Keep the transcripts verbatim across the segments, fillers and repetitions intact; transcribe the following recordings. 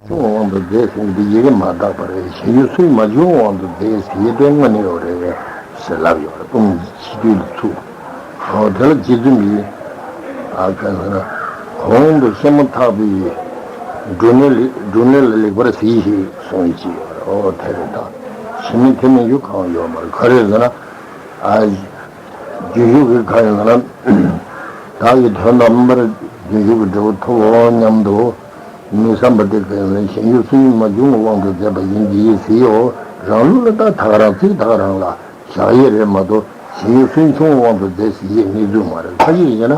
བྱུང་བའི་དབང་དུ་མཛད་ཟེར་གྱི་འདི་ཡི་གེ་མ་དག་པ་རེད། གཞན་ཡུལ་སུན་མ་བྱུང་བའི་དབང་དུ་མཛད་ཟེར་ཡས་དོན་དངོས་གནས་ཡོད་རེད་ཟེར་ལབ་ཡོད་རེད། སྤུངས་ཕྱི་དུས་ལ་ཚུགས། འོ་དེ་ལ་རྗེ་བཙུན་གྱིས་ཨ་ག་ཟེར་ན། གོང་དུ་བཤད་མ་ཐག་པའི་སྒྲུབ་གནས་ལེགས་སྒྲུབ་གནས་ལ་ལེགས་པར་གཟིགས་ཞེས་གསུངས་ཡོད་ཅེས་ཡོད་རེད། འོ་དེ་རེད། ད་ཞི་མི་དེ་མིན་རྒྱུ་གང་ཡོད་མ་རེད། ག་རེ་ཟེར་ན། ཨ་རྗེས་འཇུག་གི་ག་ཡིན་ཟེར་ན། བདག་གིས་དོན་དམ་པར་རྗེས་འཇུག་གི་འབྲས་བུ་ཐོབ་བོ་སྙམ་དུ་མི་བསམ་པ་དེ་ག་ཡིན་ཟེར་ན། གཞན་ཡུལ་སུན་མ་བྱུང་བའི་དབང་དུ་མཛད་པ་ཡིན་གྱི་ཟེར་ཡོད། རང་ལུགས་ལ་ད་ད་ག་རང་ཚིག་ད་ག་རང་ལ་བཞག་ཡས་རེད་མ་གཏོགས། གཞན་ཡུལ་སུན་ཕྱུང་བའི་དབང་དུ་མཛད་ཟེར་ཡས་གནས་ཚུལ་མ་རེད། ཁ་ཅིག་ཡིན་ན་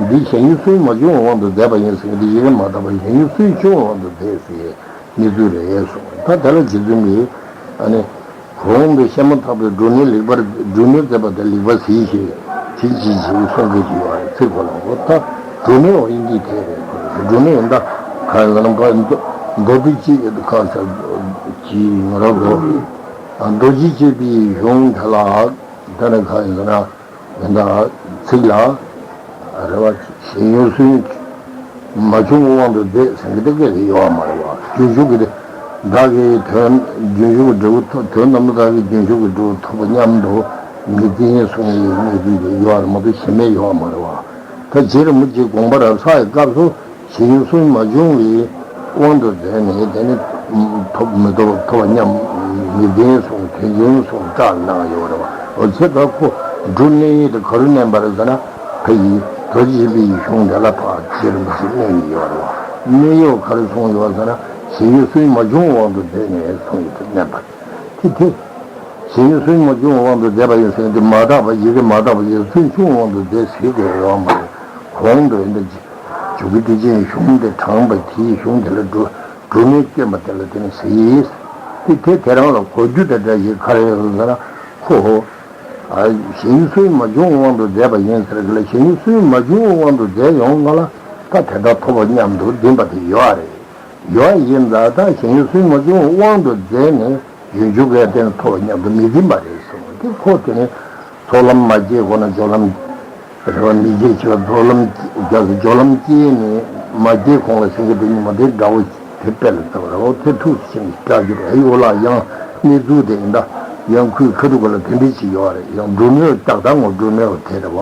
འདི་གཞན་ཡུལ་སུན་མ་བྱུང་བའི་དབང་དུ་མཛད་པ་ཡིན་ཟེར་གྱི་འདི་ཡི་གེ་མ་དག་པ་གཞན་ཡུལ་སུན་ཕྱུང་བའི་དབང་དུ་མཛད་ཟེར་ཡས་གནས་ཚུལ་རེད་གསུངས། ད་དེ་ལ་རྗེ་བཙུན་གྱིས་ཨ་ནི། གོང་དུ་བཤད་མ་ཐག་པའི་སྒྲུབ་གནས་ལེགས་པར་སྒྲུབ་གནས་མཛད་པ་དེ་ལེགས་པར་གཟིགས་ཤིག་ཅེས་གསུང་གི་ཡོད་པ་རེད། ཚིག་ཁོ་ན་འོ་ད་སྒྲུབ་གནས་འོ་ཡིན་གྱི་དེ་རེད། སྒྲུབ་གནས་ཡིན་ད་ག་ཡིན་ཟེར་ན། མདོ་མདོ་སྡེ་སྤྱི་ག་ས་ཀྱི་ང་རང་ཚོ་རྡོ་རྗེ་གཅིག་པའི་གཞུང་དེ་ལ་དེ་ནི་ག་ཡིན་ཟེར་ན། ཡིན་ད་ཚིག་ལ་རེ་བ་གཞན་ཡུལ་སུན་མ་བྱུང་དབང་དུ་མཛད་ཟེར་གྱི་དེ་སྐད་དེ་ཡོད་པ་མ་རེད་བ། རྗེས་འཇུག་གི་དེ་བདག་གིས་དོན་རྗེས་འཇུག་གི་འབྲས་བུ་ཐོབ། དོན་དམ་པར་བདག་གིས་རྗེས་འཇུག་གི་འབྲས་བུ་ཐོབ་པ་སྙམ་དུ་ངེས་བརྟན་གསུང་བའི་གནས་ཚུལ་དེ་ཡོད་པ་རེད་མ་གཏོགས་གཞན་མེད་ཡོད་པ་མ་རེད་བ། ད་རྗེ་རིན་པོ་ཆེའི་དགོངས་པ་རབ་གསལ་བའི་སྐབས་སུ། གཞན་ཡུལ་སུན་མ་བྱུང་བའི་དབང་དུ་མཛད་ནས་དེ་ནི་ཐོབ་མི་ཐོབ་ཐོབ་པ་སྙམ་ངེས་བརྟན་གསུང་དོན་ཆེན་གསུང་བཀྲལ་གནང་ཡོད་རེད་བ། འོ་ཚེ་ད་ཁོ་སྒྲུབ་གནས་དེ་ག་རུ་བསྣན་པ་རེད་ཟེར་ན། ཕ་ཡི་རྡོ་རྗེ་པའི་གཞུང་དེ་ལ་ཕར་རྗེ་རིན་པོ་ཆེས་གནས་ཡོད་རེད་བ། གནས་ཡོད་ག་རེ་གསུངས་ཡོད་ཟེར་ན། གཞན་ཡུལ་སུན་མ་བྱུང་དབང་དུ་མཛད་ནས་གསུངས་ཡོད་དེ་བསྣན་པ་དེ་དེ། གཞན་ཡུལ་སུན་མ་བྱུང་དབང་དུ་མཛད་པ་ཡིན་ཟེར་དེ་མ་དག་པ་ཡི་གེ་མ་དག་པ་ཡིན་སུན་ཕྱུང་དབང་དུ་མཛད་ཟེར་དགོས་ཡོད་མ་རེད། གོང་དུ་འདི་འཇུག་གི་དེ་ཅན་གཞུང་དེ་དྲངས་པ་དེའི་གཞུང་དེ་ལ་སྒྲུབ་སྒྲུབ་གནས་བསྐྱོན་པ་དེ་ལ་དེ་ནི་ཟེར་ཡིན། དེ་དེ་དེ་རང་ལ་གོ་རྒྱུ་དེ་འདྲ་ཞིག་ག་རེ་ཡོད་ཟེར་ན། ཁོ་ཨ་གཞན་ཡུལ་སུན་མ་བྱུང་དབང་དུ་མཛད་པ་ཡིན་ཟེར་གི་ལ། གཞན་ཡུལ་སུན་མ་བྱུང་དབང་དུ་མཛད་ཡོང་ང་ལ་ད་དེ་ལྟར་ཐོབ་པ་སྙམ་དུ་འཛིན་པ་དེ་ཡོད་རེད། ཡོད་ཡིན་ཙང་ད་གཞན་ཡུལ་སུན་མ་བྱུང་དབང་དུ་མཛད་ནས་རྗེས་འཇུག་གི་རྟེན་ཐོབ་སྙམ་དུ་མི་འཛིན་པ་རེད་གསུངས། དེ་ཁོ་དེ་ནི་ཚོགས་ལམ་མ་སྐྱེས་གོང་ན་སྦྱོར་ལམ་རེད་བ། མི་སྐྱེས་ཕྱི་ལ་ཚོགས་ལམ་རྒྱག་སྦྱོར་ལམ་སྐྱེས་ནས་མ་སྐྱེས་གོང་ལ་ཟེར་གྱི་དེ་ཉིན་མོ་དེ་འདྲ་བོ་དེ་དཔེ་ལ་བལྟ་བ་རེད། འོ་དེ་ཐུགས་སུ་ཆེན་པོ་སྐྲག་རྒྱུ་རེད། ཨེ་ཡོ་ལ་ཡང་གནས་ཚུལ་དེ་ཡིན་ད་ཡང་ཁོའི་ཁ་ཐུག་ག་ལ་དེ་འདྲ་ཅིག་ཡོད་རེད། ཡང་སྒྲུབ་གནས་ཏག་ཏག་ངོ་སྒྲུབ་གནས་བ་དེ་རེད་བ།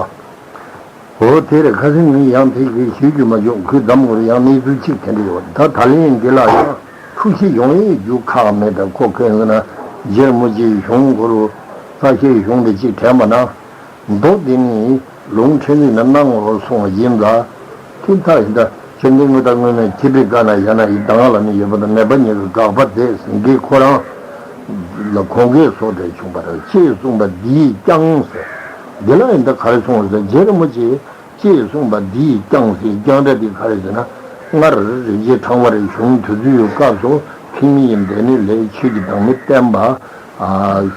འོ་དེར་ཁ་སང་ངས་ཡང་དེ་གི་ཞུ་རྒྱུ་མ་བྱུང་། ཁོས་གདམས་ངོར་ཡང་གནས་ཚུལ་གཅིག་དེ་འདྲ་ཡོད། ད་ད་ལན་འདི་ལ་ཡང་ཐུགས་ཞིབ་ཡོང་ཡས་རྒྱུ་ཁག་མེད། ད་ཁོ་ཁོས་ཟེར་ན་རྗེ་རིན་པོ་ཆེའི་གཞུང་གུ་རུ་རྩ་ཤེའི་གཞུང་དེ་གཅིག་དྲན་པ་ན། མདོ་འདི་ནི་ལུང་ཕྲན་ཚེགས་ནས་གནང་ངོ་གསུངས་པ་ཡིན་ལ། དེ་ལྟར་ཡིན་ད་བཅོམ་ལྡན་དངོས་བདག་དངོས་མེད་མཁྱེན་པའི་བཀའ་ན་ཡང་ན་ཡི་དང་ལ་ནི་ཡོད་པ་དང་མེད་པ་ཉིད་ཀྱི་དགག་པ་མཛད་ཟིན་གྱི་ཁོ་རང་ལ་གོང་འགལ་སོགས་འདྲ་བྱུང་བ་རེད། ཅེས་གསུངས་པ་འདིས་ཀྱང་ཟེར། འདི་ལ་ཡིན་ད་ག་རེ་གསུངས་པ་ཟེར། རྗེ་རིན་པོ་ཆེས་ཅེས་གསུངས་པ་འདིས་ཀྱང་ཟེར། ཀྱང་སྒྲ་འདི་ག་རེ་ཟེར་ན། སྔར་རིན་ཆེན་ཕྲེང་བར་གཞུང་དེ་ཚོའི་སྐབས་སུ་ཐེག་དམན་གྱི་སྡེ་སྣོད་ལས་ཆོས་ཀྱི་བདག་མེད་བསྟན་པ།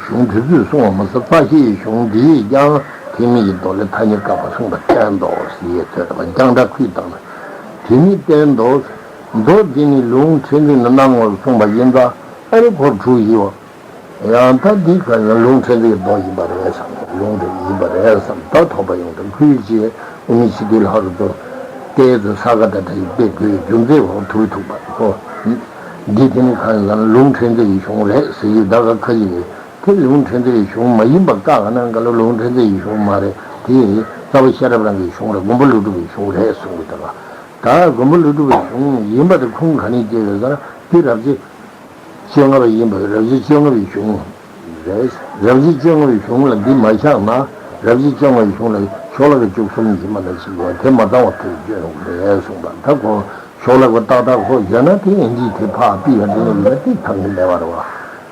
གཞུང་དེ་ཚོས་གསུངས་པ་མ་ཟད་རྩ་ཤེའི་གཞུང་འདིས་ཀྱང་ཐེག་དམན་གྱི་མདོ་ལས་ཐ་སྙད་བཀག་པ་གསུངས་པ་བསྟན་ཏོ་ཟེར་ཡས་ཚོད་དང་ཀྱང་སྒྲ་ཁུས་བཏང་ན། དེ་ནི་བསྟན་ཏོ། མདོ་འདི་ནི་ལུང་ཕྲན་ཚེགས་ནས་གནང་ངོ་གསུངས་པ་ཡིན་ཙང་ཨ་ནི་ཁོ་གྲུ་བཞི་བ། ཡང་ད་འདི་ག་ཡང་ལུང་ཕྲན་ཚེགས་མདོ་ཡིན་པ་རེད་བསམ། ལུང་དེ་ཡིན་པ་རེད་བསམ། ད་ཐོགས་པ་ཡོང་དུས་ཁོས་ཅིག་དབུ་མའི་ཕྱི་དུས་ལྷག་རུ་ཏོ་ཏའི་ཏུ་ས་ག་ད་ད་ཡི་དཔེ་དགོས་རྒྱུ་མཚན་འོག་ཐུག་ཐུག་པ་ཁོ། འདི་དེ་ནི་ག་ཡང་ལུང་ཕྲན་ཚེགས་ཀྱི་གཞུང་རེད་ཟེར་གྱི་ད་ག་ཁ་ཅིག་གིས་དེ་ལུང་ཕྲན་ཚེགས་ཀྱི་གཞུང་མ་ཡིན་པ་བཀག་ག་ན་ག་ལ་ལུང་ཕྲན་ཚེགས་ཀྱི་གཞུང་མ་རེད། དེ་རྩ་བ་ཤེས་རབ་རང་གི་གཞུང་རེད། མགོན་པོ་ཀླུ་སྒྲུབ་ཀྱི་གཞུང་རེད་གསུངས་གི་ད་ག་ད་མགོན་པོ་ཀླུ་སྒྲུབ་ཀྱི་གཞུང་ཡིན་པ་དེ་ཁུངས་ག་ནས་སྐྱེས་ཡོད་ཟེར་ན་དེ་རབ་བྱེད་བཅོ་ལྔ་པ་ཡིན་པ་རབ་བྱེད་བཅོ་ལྔ་པའི་གཞུང་རེད། རབ་བྱེད་བཅོ་ལྔ་པའི་གཞུང་ལ་འདི་མ་བཞག་ན་རབ་བྱེད་བཅོ་ལྔ་པའི་གཞུང་ལ་ཤོ་ལོ་ཀ་བཅུ་གསུམ་ཡིན་པ་ན་ཞིག་ཡོད། དེ་མ་ཚང་བ་དེ་བརྗོད་ཡོང་གི་རེད་གསུངས་པ། ད་ཁོ་ཤོ་ལོ་ཀ་ཏག་ཏག་ཁོ་བརྗོད་ན་དེ་ཨིན་ཇིའི་དེ་ཕ་པི་ཡ་འདི་ནི་ཡོད་དེ་ཐང་གི་མེད་པ་རེད་བ།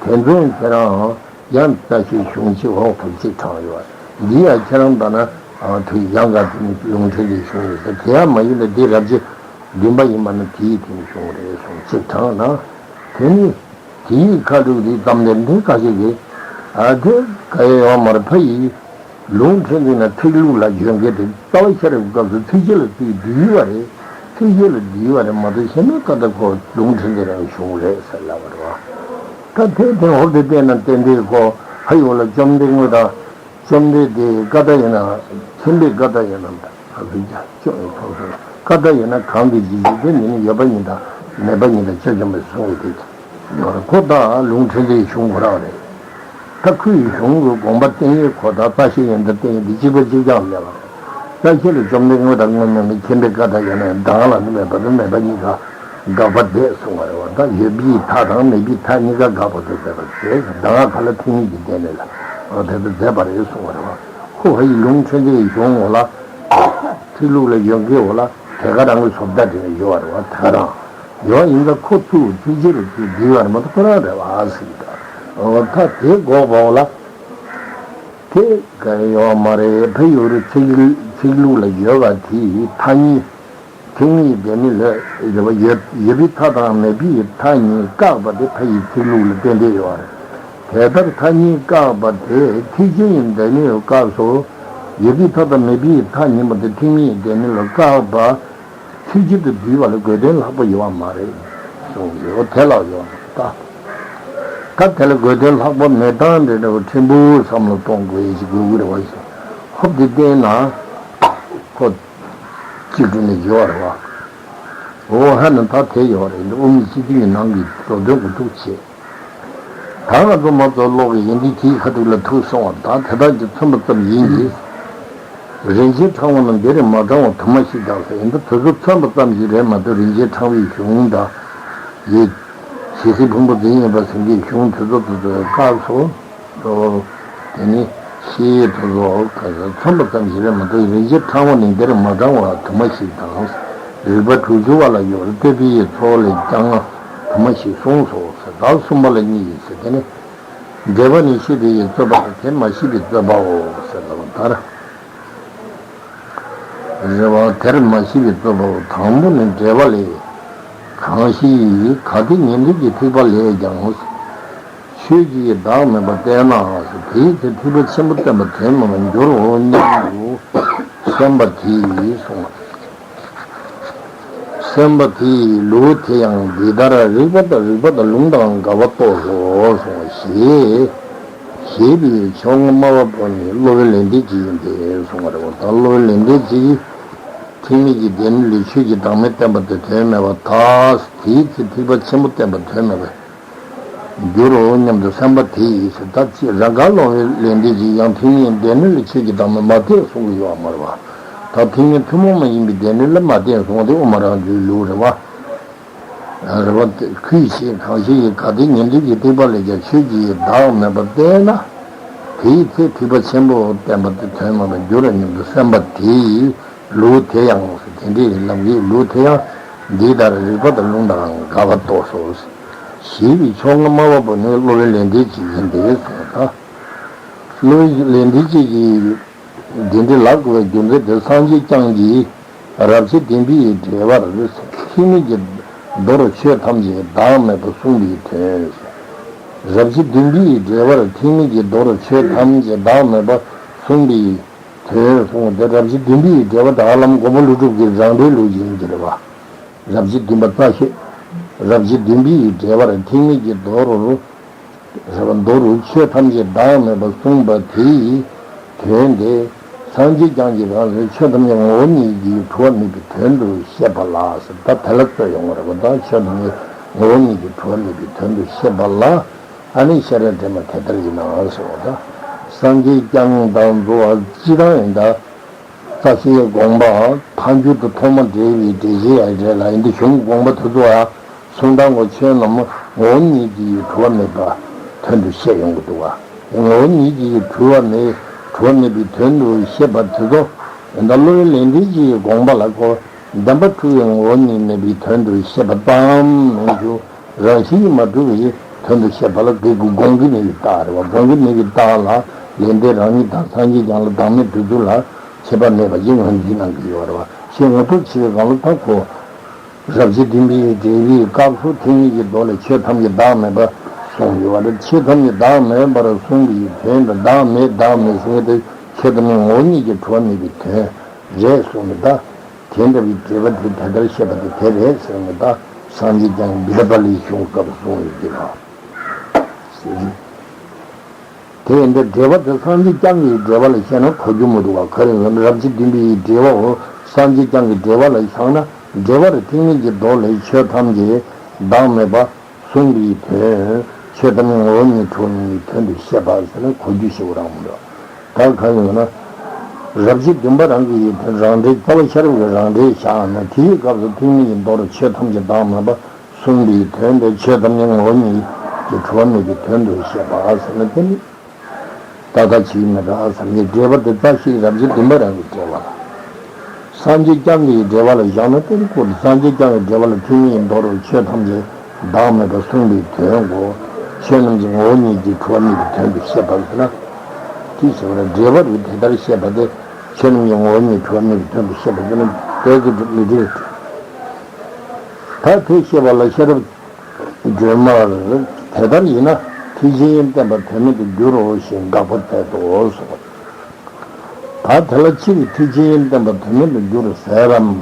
དེ་ཚོ་ཁྱེད་རང་ཡང་རྩ་ཤེའི་གཞུང་གཅིག་འོག་ཏུ་གཅིག་དྲངས་ཡོད། འདི་ཡང་ཁྱེད་རང་ལྟ་ན་དུས་ཡང་ག་དེ་ནི་ལུང་ཕྲན་ཚེགས་གཞུང་རེད་ཟེར། དེ་ཡང་མ་ཡིན་ན་འདི་རབ་བྱེད་བདུན་པ་ཡིན་པ་ན་དེའི་དེ་ནི་གཞུང་རེད་གསུངས་གཅིག་དྲངས་ན། དེ་ནི་དེའི་ཁ་དྲུག་དེ་ཙམ་ལས་འདི་ཁ་ཤས་ཀྱིས་ཨ་དེ་ག་ཡེ་ཡོང་མ་རེད། ཕ་ཡིས་ལུང་ཕྲན་ཚེགས་ན་ཚིག་ལྷུག་ལ་བརྗོད་མཁན་དེ་རྩ་བ་ཤེས་རབ་སྐབས་སུ་ཚིགས་བཅད་ལ་ཚིག་བསྡུས་པ་རེད། ཚིགས་བཅད་ལ་བསྡུས་པ་རེད་མ་གཏོགས་གཞན་མ་ཏག་ཏག་ཁོ་ལུང་ཕྲན་ཚེགས་རང་གཞུང་རེད་ཟེར་ལབ་པ་རེད་བ། ད་དེ་དེ་འོག་ཏུ་བལྟས་ན་ཏན་ཏན་ཁོ་ཕ་ཡོད་ལ་བཅོམ་ལྡན་དངོས་དང་། བཅོམ་ལྡན་འདས་ཀ་ཏ་ཡིན་ན། མཁྱེན་པའི་ཀ་ཏ་ཡིན་ན། ཨ་ཙི་ཅ་ཅོ་ཡོད་ཐོག་སོང་། ཀ་ཏ་ཡིན་ན་གང་གི་རྗེས་འཇུག་དེ་ཉིད་ནི་ཡོད་པ་ཉིད་དང་ མེད་པ་ཉིད་དང་ཆོས་ཅན་པའི་གསུང་གི་དེ་ཡོད་རེད། ཁོ་ད་ལུང་ཕྲན་བུའི་གཞུང་ཁོ་རང་རེད། ད་ཁོའི་གཞུང་གི་དགོངས་པ་བསྟན་ཡས་ཁོ་ད་རྩ་ཤེ་ཡོན་ཏན་བསྟན་ཡས་འདི་གཅིག་པ་གཅིག་རྐྱང་མེད་པ་རེད། རྩ་ཤེ་ལ་བཅོམ་ལྡན་དངོས་དང་དངོས་མེད་མིན་མཁྱེན་པའི་བཀའ་དང་ཡང་ན་གདམས་ངག་ལ་ནི་མེད་པ་དང་མེད་པ་གཉིས་ཀ་དགག་པ་བསྡད་གསུང་བ་རེད་བ། ད་ཡོད་པའི་མཐའ་དང་མེད་པའི་མཐའ་གཉིས་ཀ་དགག་པ་དེ་མཛད་པ་རེད། གདམས་ངག་ག་ལ་ཐེག་དམན་གྱི་སྡེ་ལས་ལ་དེ་ཚོ་མཛད་པ་རེད་གསུང་བ་རེད་བ། ཁོ་ཧ་ཡི་ལུང་ཕྲན་བུའི་གཞུང་འོག་ལ་ཚིག་ལྷུག་ལ་ཡོད་མཁན་འོག་ལ་དེ་ག་རང་གི་བཟོ་ལྟ་དེ་ཡོད་བ་རེད་བ། དེ་ག་རང་ཡོད་ཡིན་ཙང་ཁོ་ཚུར་ཚིག་གཅིག་རུ་ཚུར་བསྡུས་པ་རེད་མ་གཏོགས་ཁོ་རང་རེད་བ་ཟེར་གྱི་ད། འོ་ད་དེ་འགོག་པའོ་ལ། དེ་ག་ཡོད་མ་རེད། ཕ་ཡུལ་ཚིག་ཚིག་ལྷུག་ལ་ཡོད་པ་དེའི་མཐའ་གཉིས། ཐེག་དམན་གྱི་སྡེ་སྣོད་ལས་ཡོད་པ་ཡོད་ཡོད་པའི་མཐའ་དང་མེད་པའི་མཐའ་གཉིས་བཀག་པ་དེ་ཕ་ཡུལ་ཚིག་ལྷུག་ལ་བསྟན་བསྡད་ཡོད་རེད། དེ་ལྟར་མཐའ་གཉིས་བཀག་པ་དེ་ཐེག་ཆེན་གྱི་སྡེ་སྣོད་སྐབས་སུ་ཡོད་པའི་མཐའ་དང་མེད་པའི་མཐའ་གཉིས་པོ་དེ་ཐེག་དམན་གྱི་སྡེ་སྣོད་ལ་བཀག་པ། ཚིག་གཅིག་ཏུ་བསྡུས་པ་ལ་དགོས་དོན་ལྷག་པ་ཡོད་པ་མ་རེད་གསུངས་ཡོད། དེ་ལ་ཡོད་ད། ད་དེ་ལ་དགོས་དོན་ལྷག་པ་མེད་སྟངས་འདྲ་འདྲ་བོ་ཕྲན་བུ་བསམ་བློ་གཏོང་དགོས་ཡ་ཞིག་དགོས་ཀྱི་རེད་བ་ཞེས། ཧོབ་དེ་བལྟས་ན་ཁོ་གཅིག་ཏུ་ནས་ཡོད་རེད་བ། འོ་ཧ་ན་ད་དེ་ཡོད་རེད། འདི་དབུ་མའི་སྤྱི་དོན་གྱི་ནང་གི་བཟོ་དོན་གོ་ཐུག་བྱེད། ད་ང་ཚོ་མ་ཚོ་ཀློག་གི་ཡིན་དུས་དེའི་ཁ་ཐུག་ལ་ཐུག་སོང་བ་དང་དེ་དག་ཀྱང་མཚོན་པ་ཙམ་ཡིན་གྱི། རིན་ཆེན་ཕྲེང་བ་རྣམས་འདིར་མ་དྲངས་པ་དུ་མ་ཞིག་དང་ཟེར་ཡིན་ད་དེ་ཚོ་མཚོན་པ་ཙམ་ཞིག་རེད་མ་གཏོགས་རིན་ཆེན་ཕྲེང་བའི་གཞུང་དང་། ཡོད། ཞལ་གཟིགས་ཕུང་པོ་འཛིན་ཡོད་པ་ཟེར་གྱི་གཞུང་དེ་ཚོ་དེ་ཚོའི་སྐབས་སུ། དེ་ནི་ཤེས་ཡོན་དེ་ཚོ་མཚོན་པ་ཙམ་ཞིག་རེད་མ་གཏོགས་རིན་ཆེན་ཕྲེང་བ་ནི་འདིར་མ་དྲངས་པ་དུ་མ་ཞིག་དང་། རིགས་པ་དྲུག་ཅུ་པ་ལ་ཡོད་པའི་བསྟོད་པའི་ཚོགས་ལས་ཀྱང་དུ་མ་ཞིག་གསུངས་སོ་ཟེར། ད་གསུམ་པ་ལ་གཉིས་ཡོད་ཟེར། དེ་ནི། འགྲེལ་པ་ནས་བཤད་པའི་རྩོད་པ་དང་དེ་མ་བཤད་པའི་རྩོད་པའོ་ཟེར་ལ་ལྟར། རེད་བ། དེར་མ་བཤད་པའི་རྩོད་པའོ། དང་པོ་ནི་འགྲེལ་པ་ལས། གང་ཞིག་གལ་ཏེ་ཉན་ཐོས་ཀྱི་ཐེག་པ་ལས་ཀྱང་། ཆོས་ཀྱི་བདག་མེད་པར་བསྟན་ན། དེའི་ཚེ་ཐེག་པ་ཆེན་པོ་བསྟན་པ་དོན་མེད་པར་འགྱུར་རོ་སྙམ་དུ་སེམས་པ་དེས་གསུངས། སེམས་པ་དེས་ལུགས་དེ་ཡང་འདི་ལྟར་རིགས་པ་དང་རིགས་པ་དང་ལུང་དང་འགལ་བ་རྟོགས་སོ་གསུངས་ཞེས་ཞེས་པའི་ཕྱོགས་སྔ་མ་བ་པོ་ནི་སློབ་དཔོན་ལེགས་ལྡན་འབྱེད་ཡིན་ཏེ་གསུངས་པ་རེད་བ། ད་སློབ་དཔོན་ལེགས་ལྡན་འབྱེད་ཀྱིས་ཐེག་དམན་གྱི་སྡེ་སྣོད་ལས་ཆོས་ཀྱི་བདག་མེད་བསྟན་པ་དེ་དོན་མེད་པ་དང་། དེའི་ཚེ་ཐེག་པ་ཆེན་པོ་བསྟན་པ་དོན་མེད་པ། འགྱུར་རོ་སྙམ་དུ་སེམས་པ་དེ་ཡིས་ཟེར། ད་ཅི་རང་ག་ལོང་བའི་ལན་འདི་ཅི་ཡང་ཐེག་དམན་སྡེ་སྣོད་ལ་ཆོས་ཀྱི་བདག་མེད་མ་བསྟན་གསུང་གི་ཡོད་མ་རེད་བ། ད་ཐེག་དམན་ཐུན་མོང་མ་ཡིན་པའི་སྡེ་སྣོད་ལ་མ་བསྟན་གསུང་དེ་དབུ་མ་རང་རྒྱུད་ལུགས་རེད་བ། རེད་བ། ཁོས་ཞེས་གང་ཞིག་གིས་གལ་ཏེ་ཉན་ཐོས་ཀྱི་ཐེག་པ་ལས་ཀྱང་ཆོས་ཀྱི་བདག་མེད་པ་བསྟན་ན། དེའི་ཚེ་ཐེག་པ་ཆེན་པོ་བསྟན་པ་དེ་དོན་མེད་པར་འགྱུར་རོ་སྙམ་དུ་སེམས་པ་དེ་ཡིས། ལུགས་དེ་ཡང་དེ་འདྲའི་ལམ་གྱི་ལུགས་དེ་ཡང་འདི་ལྟར་རིགས་པ་དང་ལུང་དང་འགལ་བ་རྟོགས་སོ། ཞེས་པའི་ཕྱོགས་སྔ་མ་བ་པོ་ནི་སློབ་དཔོན་ལེགས་ལྡན་འབྱེད་ཡིན་ཏེ་གསུངས་པ་དང་། སློབ་དཔོན་ལེགས་ལྡན་འབྱེད་ཀྱིས་འདི་འདྲའི་ལབ་དགོས་པའི་རྒྱུ་མཚན་དེ་སངས་རྒྱས་བསྐྱངས་ཀྱིས་རབ་བྱེད་བདུན་པའི་འགྲེལ་པར་ཐེག་དམན་གྱི་མདོར་ཆོས་ཐམས་ཅད་བདག་མེད་པར་གསུངས་པའི་དོན། རབ་བྱེད་བདུན་པའི་འགྲེལ་པར་ཐེག་དམན་གྱི་མདོར་ཆོས་ཐམས་ཅད་བདག་མེད་པར་གསུངས་པའི་དོན་གསུངས་ཏེ། རབ་བྱེད་བདུན་པའི་འགྲེལ་པ་ད་ཧ་ལམ་མགོན་པོ་ཀླུ་སྒྲུབ་ཀྱི་རང་འགྲེལ་ལུགས་ཡིན་གྱི་རེད་བ། རབ་བྱེད་བདུན་པ་རྩ་ཤེ། རབ་བྱེད་བདུན་པའི་འགྲེལ་པར་ཐེག་དམན་གྱི་མདོ་རུ། རེད་བ། མདོ་རུ་ཆོས་ཐམས་ཅད་བདག་མེད་པར་གསུངས་པ་དེའི་དོན་དེ། སངས་རྒྱས་བསྐྱངས་ཀྱིས་གང་ཟེར་ཆོས་ཐམས་ཅད་ངོ་བོ་ཉིད་ཀྱིས་གྲུབ་པ་མེད་པའི་དོན་དུ་བཤད་པ་ལ་ཟེར། ད་དེ་ལ་རྩོད་ཡོང་བ་རེད་བ། ད་ཆོས་ཐམས་ཅད་ངོ་བོ་ཉིད་ཀྱིས་གྲུབ་པ་མེད་པའི་དོན་དུ་བཤད་པ་ལ། ཨ་ནི་ཤེས་རབ་འདྲེས་མ་དེ་ལྟར་ཡིན་ནའང་ཟེར་བ་དང་། སངས་རྒྱས་བསྐྱངས་དང་རྫོགས་པ་སྤྱི་དང་ཡིན་ད། རྩ་ཤེའི་དགོངས་པ་མཐའ་འགྱུར་དུ་ཐོག་མ་འགྲེལ་བའི་འགྲེལ་བྱེད་ཡང་རེད་ལ། ཡིན་དུ་གཞུང་དགོངས་པ་དེ་ཚོ་ཡང་གསུང་སྟངས་གོ་ཆོས་རྣམས་ངོ་བོ་ཉིད་ཀྱིས་གྲུབ་པ་མེད་པ་དོན་དུ་བཤད་ཡོང་གི་འདུག་བ། ངོ་བོ་ཉིད་ཀྱིས་གྲུབ་པ་མེད་གྲུབ་པ་མེད་པའི་དོན་དུ་བཤད་པ་དེ་ཚོ་ཡིན་ད་སློབ་དཔོན་ལེགས་ལྡན་གྱི་དགོངས་པ་ལ་གོ། བདེན་པར་གྲུབ་པའི་ངོ་བོ་ཉིད་མེད་པའི་དོན་དུ་བཤད་པ་ཙམ་མིན་ཞུ། རང་བཞིན་གྱིས་མ་གྲུབ་པའི་དོན་དུ་བཤད་པ་ལ་གི་གུ་དགོངས་ཀྱི་མེད་པའི་རྟགས་རེད་བ། དགོངས་ཀྱི་མེད་པའི་རྟགས་ལ་ལེགས་ལྡན་རང་ཉིད་དང་སངས་རྒྱས་བསྐྱངས་ལ་བདག་མེད་འདོད་ཚུལ་ལ་ཁྱད་པར་མེད་པ་ཞིག་ངོས་འཛིན་གནང་གི་ཡོད་རེད་བ། ཞེས་ངོ་སྤྲོད་བྱེད་པའི་སྒང་ལ་ད་ཁོ། རབ་བྱེད་བདུན་པའི་འགྲེལ་པའི་སྐབས་སུ་ཐེག་དམན་གྱི་མདོ་ལས་ཆོས་ཐམས་ཅད་བདག་མེད་པར་གསུངས་ཡོད་པ་རེད། ཆོས་ཐམས་ཅད་བདག་མེད་པར་གསུངས་པའི་དོན་དུ་བདག་མེད་བདག་མེད་ཟེར་བའི་དེ་ཆོས་ཐམས་ཅད་ངོ་བོ་ཉིད་ཀྱིས་གྲུབ་པ་མེད་པའི་དོན་རེད་གསུངས་ནས་ད། དེ་འདྲ་བའི་འགྲེལ་པ་དེ་དེ་ལྟར་བཤད་པ་དེ་དེ་རེད་ཟེར་ནས་ད་སངས་རྒྱས་བསྐྱངས་བི་ད་པ་ལའི་གཞུང་སྐབས་གསུངས་ཡོད་ཀྱི་རེད། དེ་ཡིན་དུས་འགྲེལ་པ་དེ་སངས་རྒྱས་བསྐྱངས་ཀྱི་འགྲེལ་པ་ལ་བཤད་ན་གོ་རྒྱུ་མི་འདུག་བ། ག་རེ་ཟེར་ན་རབ་བྱེད་བདུན་པའི་འགྲེལ་པའོ། སངས་རྒྱས་བསྐྱངས་ཀྱི་འགྲེལ་པ་ལ་བཞག་ན་ འགྲེལ་པར་ཐེག་དམན་གྱི་མདོ་ལས་ཆོས་ཐམས་ཅད་བདག་མེད་པ་གསུངས་པའི་དོན། ཆོས་ཐམས་ཅད་ངོ་བོ་ཉིད་གྲུབ་པ་མེད་པའི་དོན་དུ་བཤད་པ་ཟེར་ན་གོ་རྒྱུ་ཞིག་རང་མི་འདུག་ད་གང་ཡོད་ན། རབ་བྱེད་བདུན་པ་རང་གི་རང་འགྲེལ། རྩ་བ་ཤེས་རབ་ཀྱི་རང་འགྲེལ་བཞག་ན། དེའི་སྐབས་སུ་ཐེག་དམན་གྱི་མདོར་ཆོས་ཐམས་ཅད་བདག་མེད་པ་གསུངས་པའི་དོན་དེ། ཆོས་ཐམས་ཅད་ངོ་བོ་ཉིད་ཀྱིས་གྲུབ་པ་མེད་པའི་དོན་དུ་བཤད་པ་ཟེར་ན་དེ་ནི། ཏག་ཏག་ཅིག་མི་འདྲ་བསམ་གྱི། འགྲེལ་པ་དེ་རྩ་ཤེས་རབ་བྱེད་བདུན་པ་རང་གི་འགྲེལ་པ་ལ། སངས་རྒྱས་བསྐྱངས་ཀྱི་འགྲེལ་པ་ལ་བཞག་ན་དེ་ནི་ཁོ་སངས་རྒྱས་བསྐྱངས་ཀྱི་འགྲེལ་པ་ལ་ཐེག་དམན་གྱི་མདོར་ཆོས་ཐམས་ཅད་བདག་མེད་པ་གསུངས་པའི་དོན་གོ། ཆོས་རྣམས་ཀྱི་ངོ་བོ་ཉིད་ཀྱིས་གྲུབ་པ་མེད་པའི་དོན་དུ་བཤད་པ་ཟེར་ན། དེ་བྱས་པ་ལ་འགྲེལ་པ་རུ་དེ་ལྟར་བཤད་པ་དེ་ཆོས་རྣམས་ཀྱི་ངོ་བོ་ཉིད་གྲུབ་པ་མེད་པའི་དོན་དུ་བཤད་པ་ཟེར་ན་དེ་ཚོ་མི་འགྲིག་ད་དེ་བཤད་པ་ལ་ཤེས་རབ་སྒྲོན་མར་དེ་ལྟར་ཡིན་ན་ཐེག་ཆེན་བསྟན་པ་དོན་མེད་དུ་འགྱུར་རོ་ཞེས་དགག་པ་མཛད་དོ་གསུངས། ད་དེ་ལ་ཕྱིས་ཀྱི་ཐེག་ཆེན་བསྟན་པ་དོན་མེད་དུ་འགྱུར་ཟེར་རམ།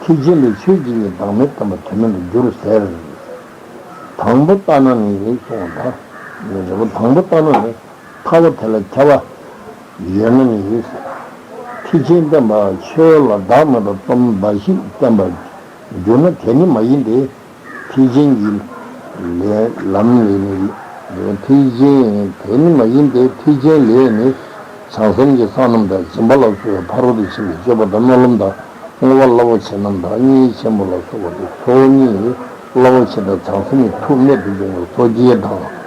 ཐེག་ཆེན་ལས་ཆོས་ཀྱི་ཉིད་བདག་མེད་བསྟན་པ་དོན་མེད་དུ་འགྱུར་ཟེར། དང་པོ་ལྟ་ན་ནི་གསུངས། ད་ནི་རེ་བ་དང་པོ་ལྟ་ན་ནི། ལྟ་བ་དེ་ལ་ཁྱབ་པ་ཡོད་ན་ནི། ཐེག་ཆེན་བསྟན་པ་ཆོས་ལ་བདག་མེད་པ་རྩོམ་པ་ཞིག་བསྟན་པར་འགྱུར་ན་དེ་ནི་མ་ཡིན་ཏེ། ཐེག་ཆེན་གྱི་ལས་ལམ་ལས་ནི། ཐེག་ཆེན་དེ་ནི་མ་ཡིན་ཏེ། ཐེག་ཆེན་ལས་ནི་བྱང་སེམས་ཀྱི་གསང་རྣམ་དང་། སྦྱིན་པ་ལ་སོགས་པའི་ཕ་རོལ་ཏུ་ཕྱིན་པའི་སྤྱོད་པ་དང་སྨོན་ལམ་དང་། བསྔོ་བ་རླབས་པོ་ཆེ་རྣམས་དང་། མཉེས་ཆེན་པོ་ལ་སོགས་པ་སྟེ། ཚོགས་གཉིས་རླབས་པོ་ཆེ་དང་། བྱང་སེམས་ཀྱི་མཐུ་རྨད་དུ་བྱུང་བའི་ཚོགས་བརྒྱད་དང་